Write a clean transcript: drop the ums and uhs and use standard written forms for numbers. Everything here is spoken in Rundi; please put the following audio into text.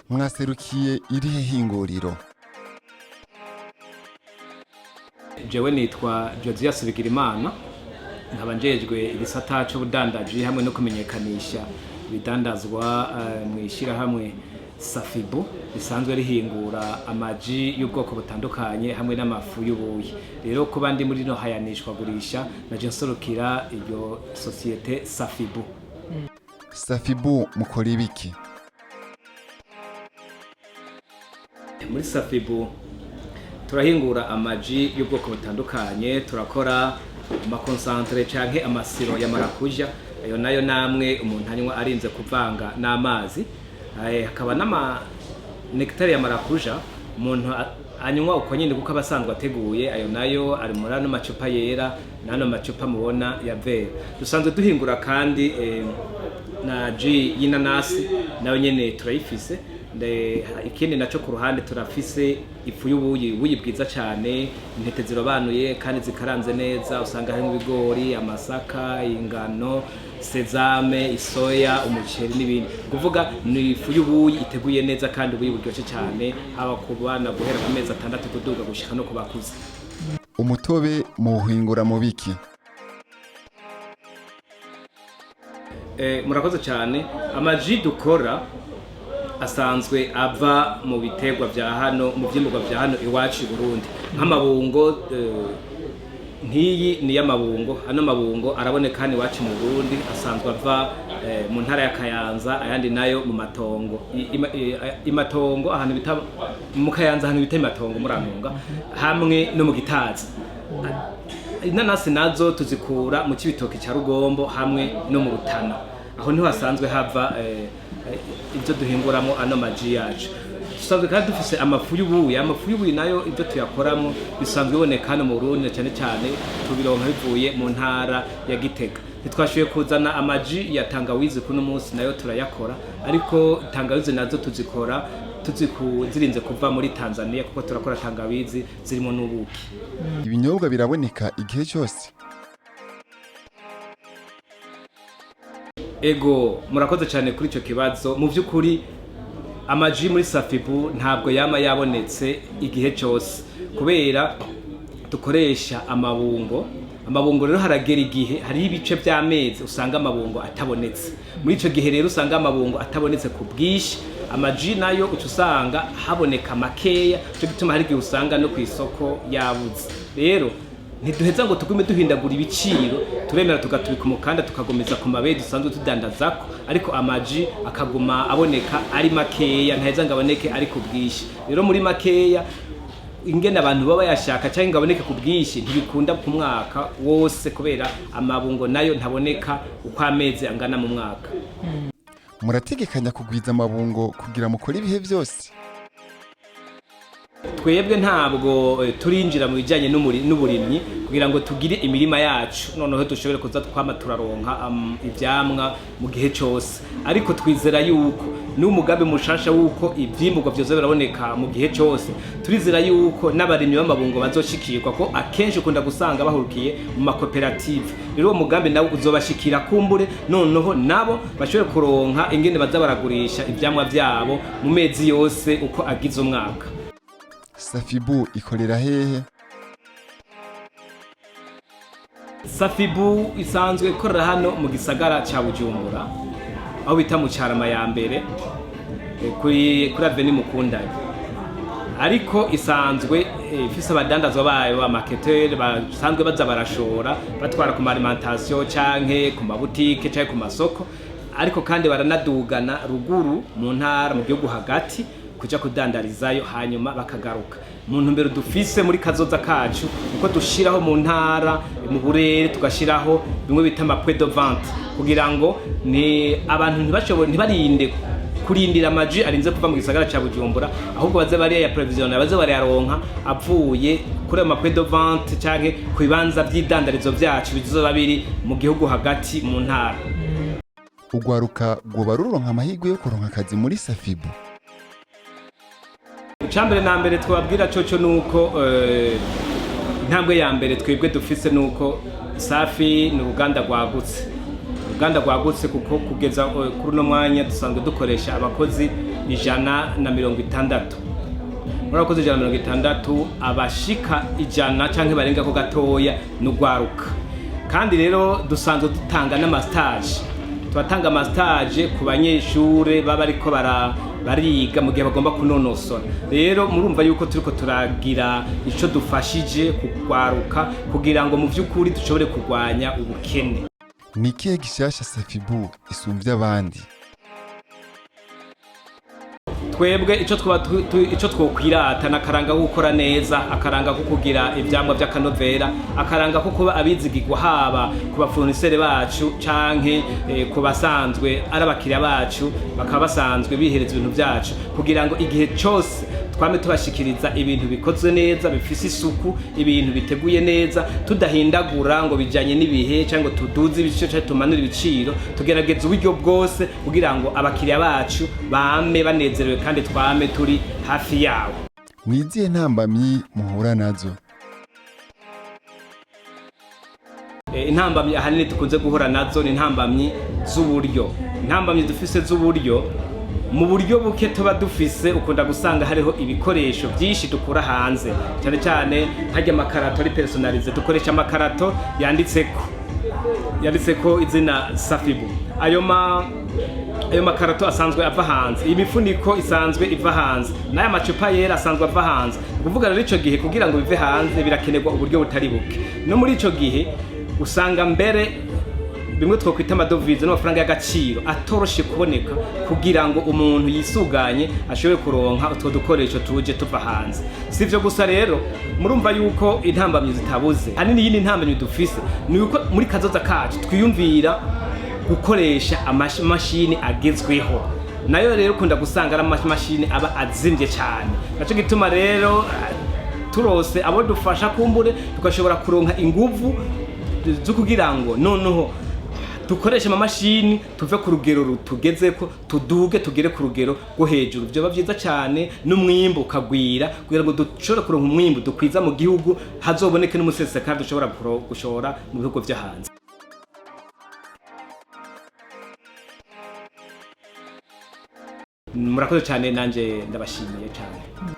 Mwaserukiye irihe hinguriro? Jewe nitwa Josias Bigirimana, nkaba njejwe igisata c'ubudandaji hamwe no kumenyekanisha ibidandazwa mu ishyirahamwe Safibu risanzwe rihingura amaji y'ubwoko butandukanye hamwe n'amafu y'ubuyi. Rero kuba ndi muri rino hayanishwa gurisha, naje nserukira iryo sosiyete Safibu. Safibu mukora ibiki? Muri Safibu turahingura amaji y'ubwoko butandukanye, turakora amakonsantere canke amasiro ya marakuja, ayo nayo namwe umuntu anywa arinze kuvanga n'amazi. Hakaba n'ama nectar ya marakuja umuntu anywa uko nyine kuko aba asanzwe ateguye, ayo nayo ari muri ano macupa yera n'ano macupa mubona ya vere. Dusanzwe duhingura kandi na ji y'inanasi, nayo nyene turayifise. Ikindi naco ku ruhande turafise ifu y'ubuyi, ubuyi bwiza cyane, intete zirobanuye kandi zikaranze neza, usanga harimo ibigori, amasaka, ingano, sezame, isoya, umuceri n'ibindi. Kuvuga ni ifu y'ubuyi iteguye neza kandi ubuyi buryoshye cyane, haba ku bana guhera ku mezi 6 kuduga gushika no ku bakuze. Umutobe muwuhingura mu biki? Murakoze cyane. Amaji dukora asanzwe ava mu biterwa vya hano, mu vyimburwa vya hano iwacu i Burundi, nk'amabungo. Nk'iyi ni iy'amabungo. Ano mabungo araboneka hano iwacu mu Burundi, asanzwe ava mu ntara ya Kayanza, ayandi nayo mu matongo. Imatongo ahantu bita mu Kayanza, ahantu bita imatongo murantunga, hamwe no mu Gitaza. Inanasi nazo tuzikura mu Cibitoki ca Rugombo hamwe no mu Rutana, aho niho hasanzwe hava ibyo duhinguramo ano maji yacu. Dusanzwe kandi dufise amafu y'ubuyi. Amafu y'ubuyi nayo ibyo tuyakoramo bisanzwe biboneka hano mu Burundi, na cyane cyane tubironka bivuye mu ntara ya Gitega. Ntitwashoboye kuzana amaji ya tangawizi kuno munsi, nayo turayakora, ariko tangawizi nazo tuzikora zirinze kuva muri Tanzania, kuko turakora tangawizi zirimo n'ubuki. Ibinyobwa biraboneka igihe cyose? Ego, murakoze cyane kuri icyo kibazo. Mu by'ukuri amaji muri Safibu ntabwo yama yabonetse igihe cyose, kubera dukoresha amabungo. Amabungo rero haragera igihe, hariho ibice by'amezi usanga amabungo atabonetse. Muri icyo gihe rero usanga amabungo atabonetse ku bwinshi, amaji nayo uca usanga haboneka makeya, cyo gituma hari igihe usanga no ku isoko yabuze. Rero ntiduheza ngo tugume duhindagura ibiciro, turemera tugatubika umukanda, tukagomeza ku mabeyi dusanzwe tudandazako, ariko amaji akaguma aboneka ari makeya, ntaheza ngo aboneke ari ku bwinshi. Rero muri makeya ingene abantu baba bayashaka cyangwa ngo aboneke ku bwinshi ntibikunda ku mwaka wose, kubera amabungo nayo ntaboneka uko amezi angana mu mwaka. Murategekanya kugwiza amabungo kugira mukore ibihe byose? Twebwe ntabwo turinjira mu bijyanye n'uburimyi kugira ngo tugire imirima yacu, noneho dushobore kuza twama turaronka ivyamwa mu gihe cyose, ariko twizera yuko n'umugambi mushasha wuko ivyimburwa vyoza biraboneka mu gihe cyose, turizera yuko n'abarimyi b'amabungo bazoshikirwa, ko akenshi ukunda gusanga bahurukiye mu makoperative. Rero uwo mugambi nawo uzobashikira kumbure, noneho nabo bashobore kuronka ingene baza baragurisha ivyamwa vyabo mu mezi yose uko agize umwaka. Safibu ikorera hehe? Safibu isanzwe ikorera hano mu gisagara ca Bujumbura, aho bita mu Carama ya mbere, kuri Avenue Mukundanye, ariko isanzwe ifise abadandazwa bayo, amaketeri basanzwe baza barashora batwara ku alimentation canke ku mabutike canke ku masoko, ariko kandi baranadugana ruguru mu ntara, mu gihugu hagati, kuja kudandarizayo, hanyuma bakagaruka. Mu ntumbero dufise muri kazoza kacu uko dushiraho mu ntara, mu burere, tugashiraho bimwe bita ama point de vente, kugira ngo ni abantu ntibashobore, ntibarinde kurindira amaji arinze kuva mu gisagara ca Bujumbura, ahubwo baze bariya provision baze barayaronka avuye kuri ayo ma point de vente canke ku bibanza vy'idandarizo vyacu bizoba biri mu gihugu hagati mu ntara. Ugwaruka rwoba ruronka amahirwe yo kuronka akazi muri Safibu? Icambere na mbere twababwira coco nuko intambwe ya mbere twebwe dufise nuko Safi ni uruganda rwagutse. Uruganda rwagutse kuko kugeza kuri uno mwanya dusanzwe dukoresha abakozi 160. Muri abakozi 160, abashika 100 canke barenga ko gatoya n'urwaruka. Kandi rero dusanzwe dutanga n'ama stage, turatanga ama stage ku banyeshure baba ariko bariga mu gihe bagomba kunonosora. Rero murumva yuko turiko turagira ico dufashije kugwaruka kugira ngo mu vy'ukuri dushobore kurwanya ubukene. Ni ikihe gishasha Safibu isumvye abandi? Twebwe ico twaba ico twokwirata ni akaranga ko gukora neza, akaranga ko kugira ivyamwa vy'akanovera, akaranga ko kuba abizigirwa haba ku ba fournisseur bacu canke ku basanzwe ari abakiriya bacu, bakaba basanzwe bihereza ibintu vyacu kugira ngo igihe cose twame tubashikiriza ibintu bikozwe neza, bifise isuku, ibintu biteguye neza, tudahindagura ngo bijanye n'ibihe cyangwa ngo tuduze ibiciro cyangwa tumanure ibiciro. Tugerageza uburyo bwose kugira ngo abakiriya bacu bame banezerewe kandi twame turi hafi yabo. Ni izihe ntambamyi muhura nazo? Intambamyi ahanini dukunze guhura nazo ni intambamyi z'uburyo. Intambamyi dufise z'uburyo, mu buryo buke tuba dufise ukunda gusanga hariho ibikoresho byinshi dukura hanze, cyane cyane nk'arya amakarato ari personnalisé. Dukoresha amakarato yanditseko izina Safibu. Ayo makarato asanzwe ava hanze, imifuniko isanzwe iva hanze, n'aya macupa yera asanzwe ava hanze. Ni ukuvuga rero ico gihe kugira ngo bive hanze birakenerwa uburyo butari buke. No muri ico gihe usanga mbere bimwe twakwita ama devises n'amafaranga y'agaciro atoroshe kuboneka kugira ngo umuntu yisuganye ashobore kuronka utwo dukoresho tuje tuva hanze. Si ivyo gusa rero, murumva yuko intambamyi zitabuze. Hanini yindi ntambamyi dufise ni uko muri kazoza kacu twiyumvira gukoresha amamashini agezweho. Nayo rero ukunda gusanga ari amamashini aba azimvye cyane. Naco gituma rero turose abo dufasha, kumbure tugashobora kuronka inguvu zo kugira ngo noneho dukoreshe amamashini, tuve ku rugero tugezeko tuduge tugere ku rugero rwo hejuru, vyoba vyiza cyane n'umwimbu ukagwira kugira ngo dushobore kuronka umwimbu dukwiza mu gihugu, hazoboneke n'umusesekara dushobora gushora mu bihugu vyo hanze. Murakoze cyane, nanje ndabashimiye cyane.